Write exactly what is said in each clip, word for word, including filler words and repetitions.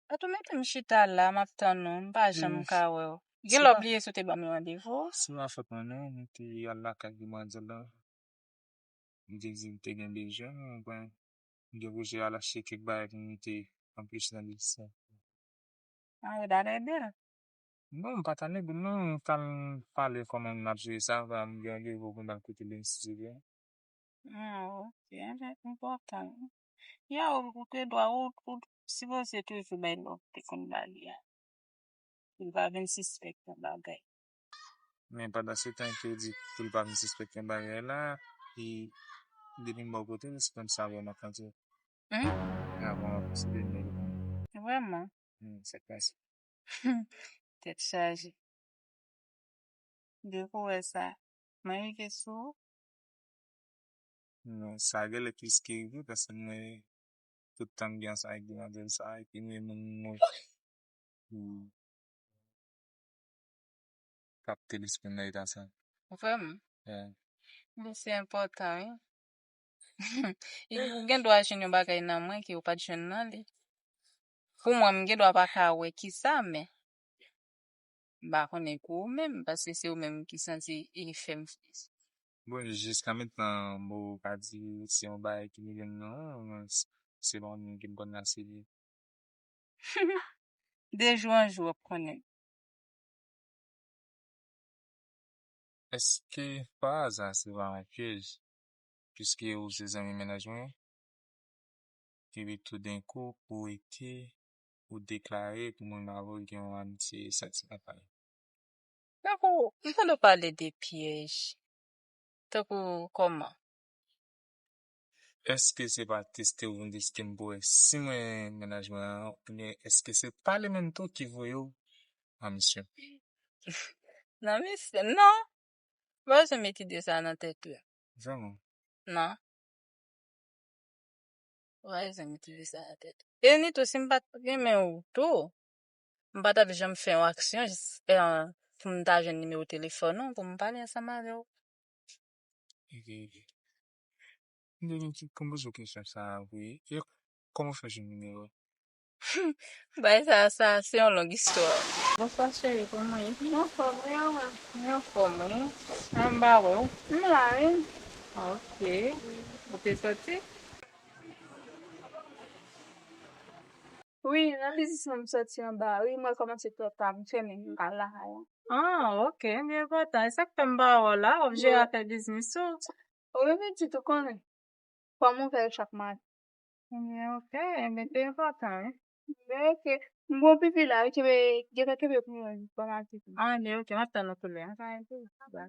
Atou mete m chita la, m ap tann ou, m pa janm ka wè w. Gen lè w bliye si w te ban m yon randevou. Se pa fòt mwen non, mwen te al lakay demanzèl la. M te di m te gen bezwen, mwen, m te oblije al achte kèk bagay pou m mete anplis nan lis la. Ah, ou t al ede l? Non, m pa t al ede l non, m t al pale kòman n ap jere sa, m gen randevou pou m al kote l enstititè. Ah, ok, enben, enpòtan wi. Ya, ou, ou te dwa, ou, ou sipoze toujou bay lè w te konn ba li a. Pou l pa vin sispèk yon bagay. Men pandan se tan ke l di pou l pa vin sispèk yon bagay la, e depi m bò kote l, se kòmsi avè w m ap pase. Hmm? Avè w m ap pase de nèg. Vrèman? Hmm, sa k pase? Tèt chaje. Depi w wè sa, mwen rete sou ou. Non, sa genlè plis ke rive, paske mwen, tout tan m gen ansanm ak demwazèl sa, epi mwen, moun mwen, hmm, k ap te lespri m nan eta sa. Vrèman? Yeah. Men se enpòtan, wi. Ou gen dwa jwenn yon bagay nan mwen ke ou pa t jwenn nan li. Pou mwen, m gen dwa pa ka wè kisa, men m pa konnen pou ou menm, paske se ou menm ki santi e fè m. Bon, jiska mentnan, m ka di se yon bagay ki rive m nan, men s-, se pa yon moun ke m konn ase byen. De jou an jou, w ap konnen. Èske pa aza se pa yon pyèj? Piske ou se zanmi mennaj mwen, epi toudenkou ou rete, ou deklare pou mwen avè w gen yon amitye santimantal. Tankou, m tande w pale de pyèj. Tankou kòman? Èske se pa teste ou vin teste m pou wè si mwen mennaj mwen an, oubyen èske se pa li menm tou ki voye w an misyon? Nan misyon? Non. Ou pa bezwen met ide sa nan tèt ou. Vrèman? Non. Ou pa bezwen met ide sa nan tèt ou. E ni tou, si m pa t renmen ou tou, m pa t ap janm fè yon aksyon jis, eh, pou m ta jwenn nimewo telefòn ou, pou m pale ansanm avè w. Ok, ok. M te gen ki, pou m poze w kesyon sa a, wi. E kòman w fè jwenn nimewo a? Bagay sa, sa, se yon long istwa. Bonswa, cheri, kòman w ye? Mwen anfòm, wi, mwen. Mwen anfòm, wi. An, m pa wè w. M la, wi. Ok. Ou te sòti? Wi, nan biznis mwen, m sòti anba. Wi, mwen kòmanse twò ta, m fèmen, m pa la. Ah, ok, byen enpòtan. E sa k fè m pa wè w la, w ap jere afè biznis ou. Ou menm pitit ou konnen. Kòman w fè yo chak maten? Ebyen, ok, ebyen, te enpòtan, wi. Ebyen, ok. M gon pipi la, wi, kenbe, gentan kenbe pou mwen, bon apeti. Ah, ebyen, ok, m ap tann ou tou lè. Bye.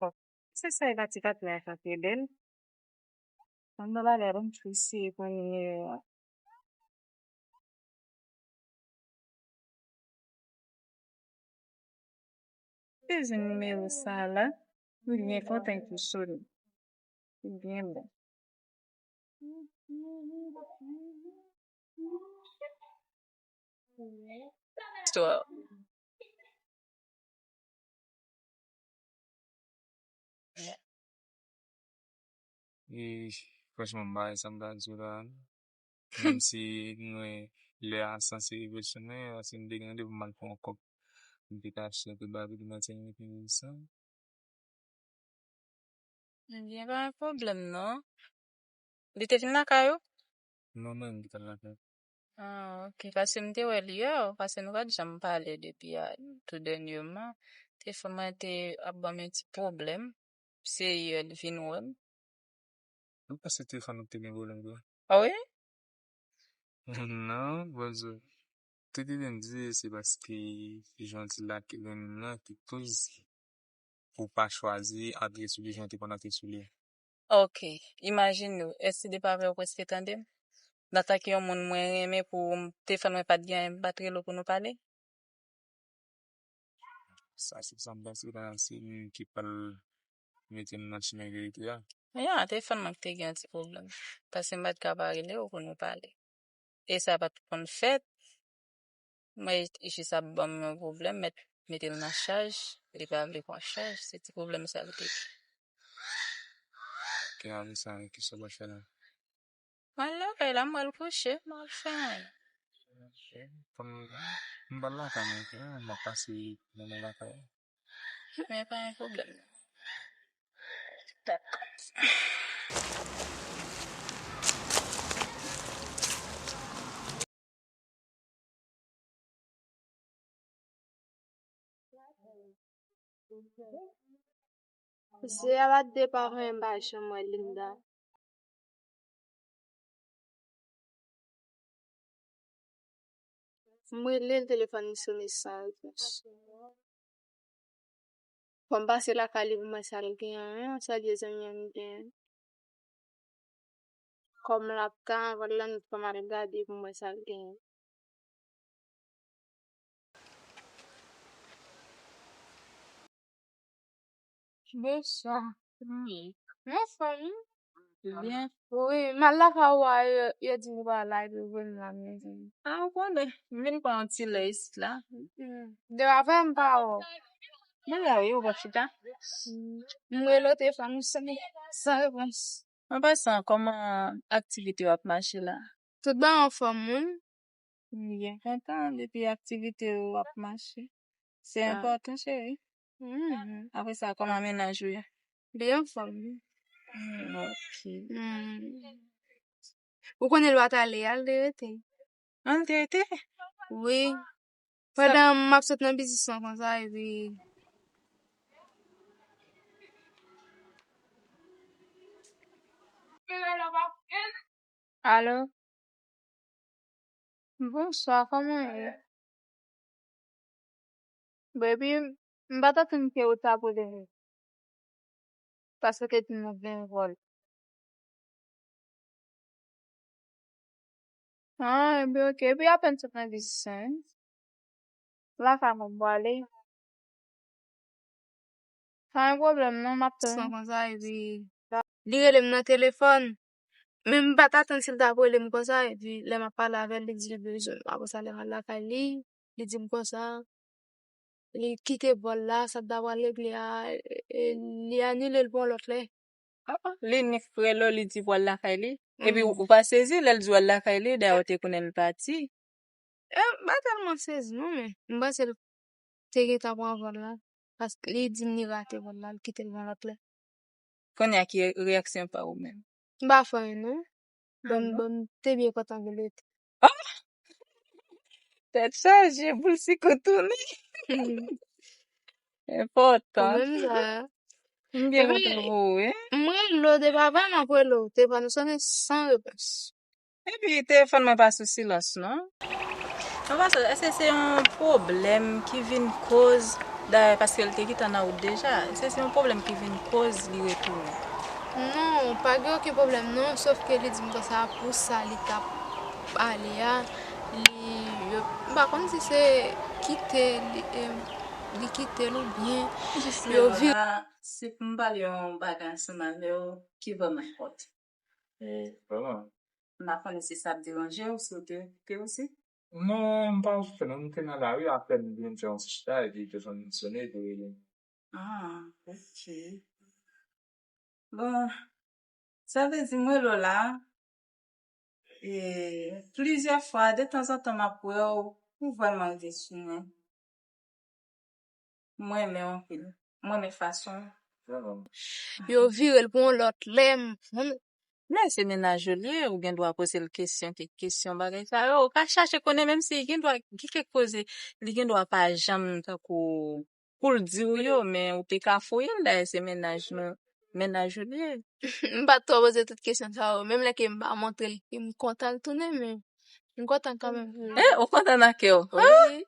Bon, se sa e pati patnè a k ap ede l. Ann nan bagay, ban m tou eseye pran nimewo a. Peze nimewo sa a la, li byen kontan pou sone. Li byen bon. Twò. E, franchman, m pa wè sa m ta di w la. Menm si mwen, lè a sanse rive sou mwen, paske m te gen randevou m al pran yon kòb. M te ka achte yon tout bagay pou demanzèl mwen, epi sa. Ebyen, pa gen pwoblèm, non. Li te vin lakay ou? Non, non, li te lakay. Ah, ok. Paske m te wè l yè, paske nou pa t janm pale depi a, tou dènyèman. Telefòn mwen te ap ban m yon ti pwoblèm. Se yè l vin wè m. M panse telefòn ou te gen pwoblèm vre. Ah wi? Non, bòzò. Te di, te di se paske jan w di la ki renmen m nan ki koz ou pa chwazi antre sou li jan w te konn antre sou li. Ok, imajine w, èske depi apre ou prèske tande m? Antanke yon moun mwen renmen pou m, telefòn mwen pa t gen, m pa t rele w pou nou pale? Sa se sa m panse la, se li menm ki pral mete m nan chimen verite a. Ya, telefòn mwen ki te gen yon ti pwoblèm. Paske m pa t ka pa rele w pou nou pale. E sa pa t konn fèt. Mwen jis ap ban m yon pwoblèm, mèt mete l nan chaj, li pa vle pran chaj, se ti pwoblèm sa l te gen. Ok, apre sa, kisa w pral fè la? Mwen lakay la, mwen al kouche, mwen al fè anyen. Ok, kòm m pral lakay mwen, frè, m ap pase nan men lakay. Men pa gen pwoblèm. Dakò. Se a la depa mwen pa janm wè Linda. M rele l, telefòn li sone san repons. Fò m pase lakay li pou m wè sa l genyen, yon sèl zanmi an li genyen. Kòm l ap tan anvan l nan, fò m al gade pou m wè sa l genyen. Bonswa. Wi. Anfòm wi. Byen. Wi, m al lakay ou a, yo, yo di m ou pa la, epi ou jwenn m la, men. A, ou konnen, m vin pran yon ti lè isit la. Depi apre m pa wè w. Mwen la wi, ou pa chita. M rele w telefòn ou sonnen san repons. An pasan, kòman aktivite yo ap mache la? Tout bagay anfòm, wi. M byen kontan depi aktivite yo ap mache. Se enpòtan, cheri. Apre sa, kòman mennaj ou ye? Li anfòm, wi. Ok. Ou konnen lwa t ale a, l te rete. An, l te rete? Wi. Pandan m ap sot nan biznis lan konsa, epi Alo? Bonswa, kòman w ye? Baby, m pa t atann ke ou t ap rele m. Paske w te di m ou gen vòl. Ah, epi ok, epi apèn sot nan biznis lan, wi. Lakay mwen m prale. Pa gen pwoblèm non, m ap tann. San konsa, epi li rele m nan telefòn. Men m pa t atann si l t ap rele m konsa, epi lè m ap pale avè l, li di l bezwen m. Apre sa, lè m al lakay li, li di m konsa, li kite vòl la, sa k ta pral regle a, e, li anile l pou yon lòt lè. Ah, li nik rele w, li di vòl lakay li. Epi ou pa sezi lè l di vòl lakay li, dayè ou te konnen l pati. E, m pa tèlman sezi non, men m panse l te gentan pran vòl la. Paske li di m li rate vòl la, l kite l yon lòt lè. Kounye a ki reyaksyon pa ou menm? M pa fè anyen non. Bon, bon, m te byen kontan vin rete. Ah! Tèt chaje, boul siko tounen. Enpòtan. Ou menm sa. M byen kontan pou ou, wi. M rele w, te pa vrèman pou rele w. Te pa nou sonnen san repons. Epi telefòn mwen pa sou silans, non. An pasan, èske se yon pwoblèm ki vin koz, dayè, paske l te gentan nan wout deja, èske se yon pwoblèm ki vin koz li retounen? Non, pa gen okenn pwoblèm, non, sòf ke li di m konsa pou sa li t ap ale a, li, yo, m pa konn si se kite li, e, li kite l oubyen yo vire. Jis lè la, se pou m pale yon bagay ansanm avè w ki vrèman enpòtan. E, vrèman. M pa konnen si sa ap deranje w, si w te okipe osi. Non, m pa okipe non, m te nan lari, apèn m vin fè yon ti chita, epi telefòn nan sonnen, epi w rele m. Ah, ok. Bon, sa vle di m rele w la, e, plizyè fwa, detanzantan m ap wè w, ou vrèman rive sou mwen. M renmen w anpil. M renmen fason w. Yo vire l pou yon lòt lè, m konn. Lè se mennaj ou li ye, ou gen dwa poze l kesyon, kèk kesyon, bagay sa yo. Ou ka chache konnen, menm si gen dwa, gen kèk koze, li gen dwa pa janm tankou pou l di w yo, men ou te ka fouye l, dayè se mennaj nou, mennaj ou li ye. M pa t twò poze tout kesyon sa yo, menm lè ke m pa montre l, ke m kontan l tounen, men m kontan kanmenm. E, ou kontan nan kè w? Wi.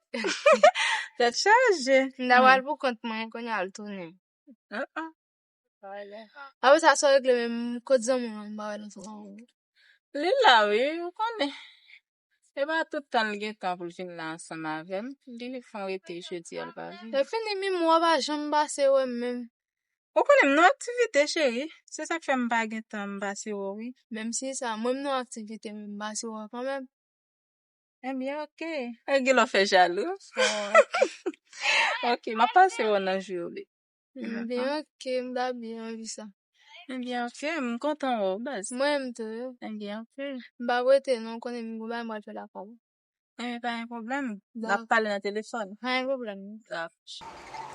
Tèt chaje. M ta pral pou kont mwen, kounye a l tounen. Ah, ah. Apre sa, sa w regle menm, kot zanmi w an, m pa wè l ansanm avè w. Li la, wi, ou konnen. Se pa tout tan l gen tan pou l vin la ansanm avè m. Li fon rete jodi a, l pa vin. Se fini, Mimi, w pa janm pase wè m menm. Ou konnen m nan aktivite, cheri. Se sa k fè m pa gen tan m pase wè w, wi. Menm si sa, mwen m nan aktivite, men m pase wè w kanmenm. Ebyen, ok. E gen lè w fè jalou. Ok, m ap pase wè w nan jou yo li. Ebyen, ok, m ta byen anvi sa. Ebyen, ok, m kontan wè w, baz. Mwen menm tou, wi. Ebyen, ok. M pa rete non, konnen m gon bagay m pral fè lakay. Ebyen, pa gen pwoblèm. N ap pale nan telefòn. Pa gen pwoblèm. Dakò.